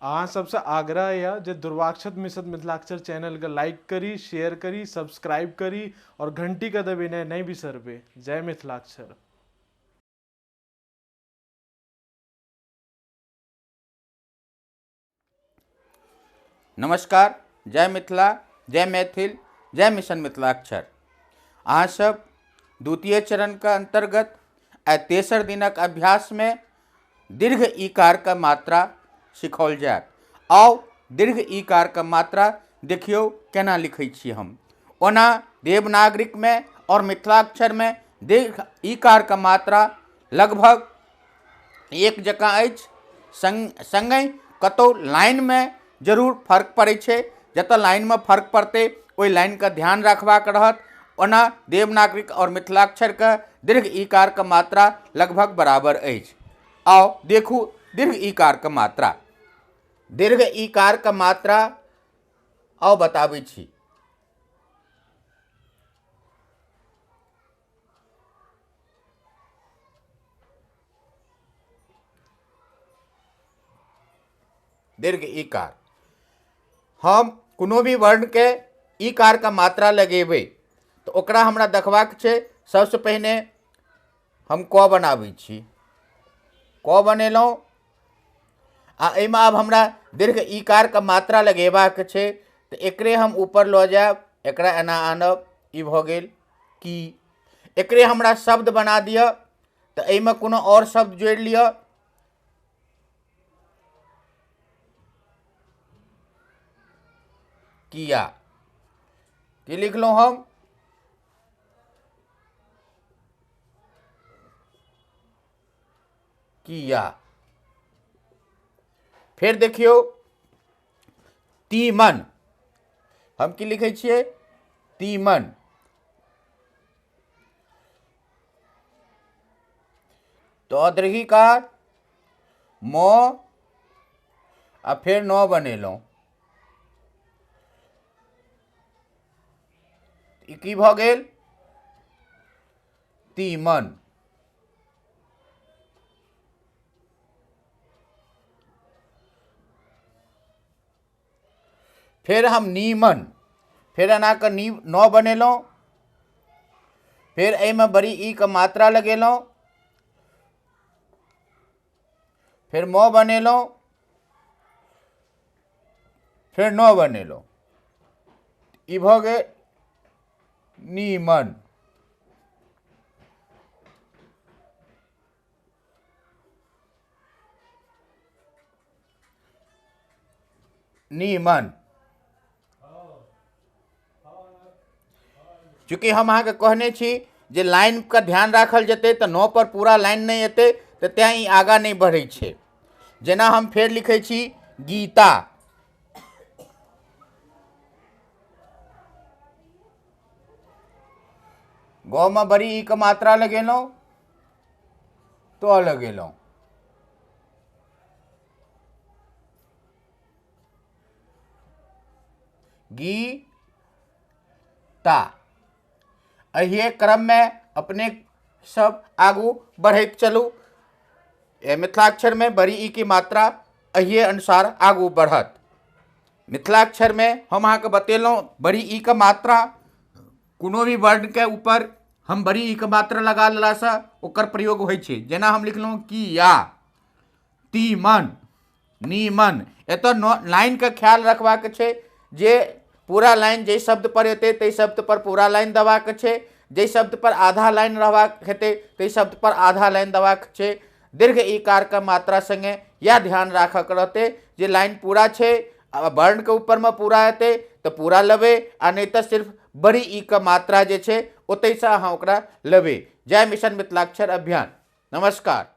अहाँ सबसँ आग्रह यऽ जे दुर्वाक्षत मिश्र मिथिलाक्षर चैनलके लाइक करी, शेयर करी, सब्सक्राइब करी और घंटीके दबेनाइ नहि बिसरबै। जय मिथिलाक्षर। नमस्कार, जय मिथिला, जय मैथिल, जय मिशन मिथिलाक्षर। अहाँ सब द्वितीय चरण के अंतर्गत आ तेसर दिनक अभ्यास में दीर्घ ईकार के मात्रा सिखौल जायत। आउ दीर्घ ईकार के मात्रा देखियौ केना लिखै छी हम। ओना देवनागरिक में और मिथिलाक्षर में दीर्घ ईकार के मात्रा लगभग एक जकाँ अछि, संगहि कतौ लाइन में जरूर फर्क पड़ै छै। जतऽ लाइन में फर्क पड़तै ओहि लाइन के ध्यान रखबाक रहत। ओना देवनागरिक और मिथिलाक्षर के दीर्घ ईकार के मात्रा लगभग बराबर अछि। आउ देखू दीर्घ ईकार के मात्रा। दीर्घ ईकार के मात्रा आउ बताबै छी। दीर्घ ईकार हम कोनो भी वर्ण के ईकार के मात्रा लगेबै तऽ ओकरा हमरा देखबाक छै। सबसँ पहिने हम क बनाबै छी, क बनेलहुँ आ एहिमे आब हमरा दीर्घ ईकार के मात्रा लगेबाक छै तऽ एकरे हम ऊपर लऽ जायब, एकरा एना आनब, ई भऽ गेल की। एकरे हमरा शब्द बना दिअ तऽ एहिमे कोनो आओर शब्द जोड़ि लिअ। किया की लिखलहुँ हम? किया। फेर देखियौ तीमन, हम की लिखै छियै? तीमन। तो दीर्घिकार म आ फेर न बनेलहुँ, ई की भऽ गेल? तीमन। फेर हम नीमन, फेर एना कऽ नी न बनेलहुँ, फेर एहिमे बड़ी ई के मात्रा लगेलहुँ, फेर म बनेलहुँ, फेर न बनेलहुँ, ई भऽ गेल नीमन। नीमन। चूँकि हम अहाँके कहने छी जे लाइन के ध्यान राखल जेतै तऽ नौ पर पूरा लाइन नहि एतै तऽ तैँ ई आगाँ नहि बढ़ै छै। जेना हम फेर लिखै छी गीता, ग में बड़ी ई के मात्रा लगेलहुँ, तो लगेलहुँ, गीता। एहिए क्रममे अपने सब आगू बढ़ैत चलू। मिथिलाक्षर में बड़ी ई की मात्रा एहिए अनुसार आगू बढ़त। मिथिलाक्षर में हम अहाँके बतेलहुँ बड़ी ई के मात्रा कोनो भी वर्ण के ऊपर हम बड़ी ई के मात्रा लगा लेलासँ ओकर प्रयोग होइ छै। जेना हम लिखलहुँ किया, तीमन, नीमन। एतऽ लाइन के ख्याल रखबाक छै जे पूरा लाइन जाहि शब्द पर एतै ताहि शब्द पर पूरा लाइन देबाक छै, जाहि शब्द पर आधा लाइन रहबाक हेतै ताहि शब्द पर आधा लाइन देबाक छै। दीर्घ ईकार के मात्रा संगे यह ध्यान राखक रहतै जे लाइन पूरा छै, वर्ण के ऊपर में पूरा एतै तऽ पूरा लेबै, आ नहि तऽ सिर्फ बड़ी ई के मात्रा जे छै ओतहिसँ अहाँ ओकरा लेबै। जय मिशन मिथिलाक्षर अभियान। नमस्कार।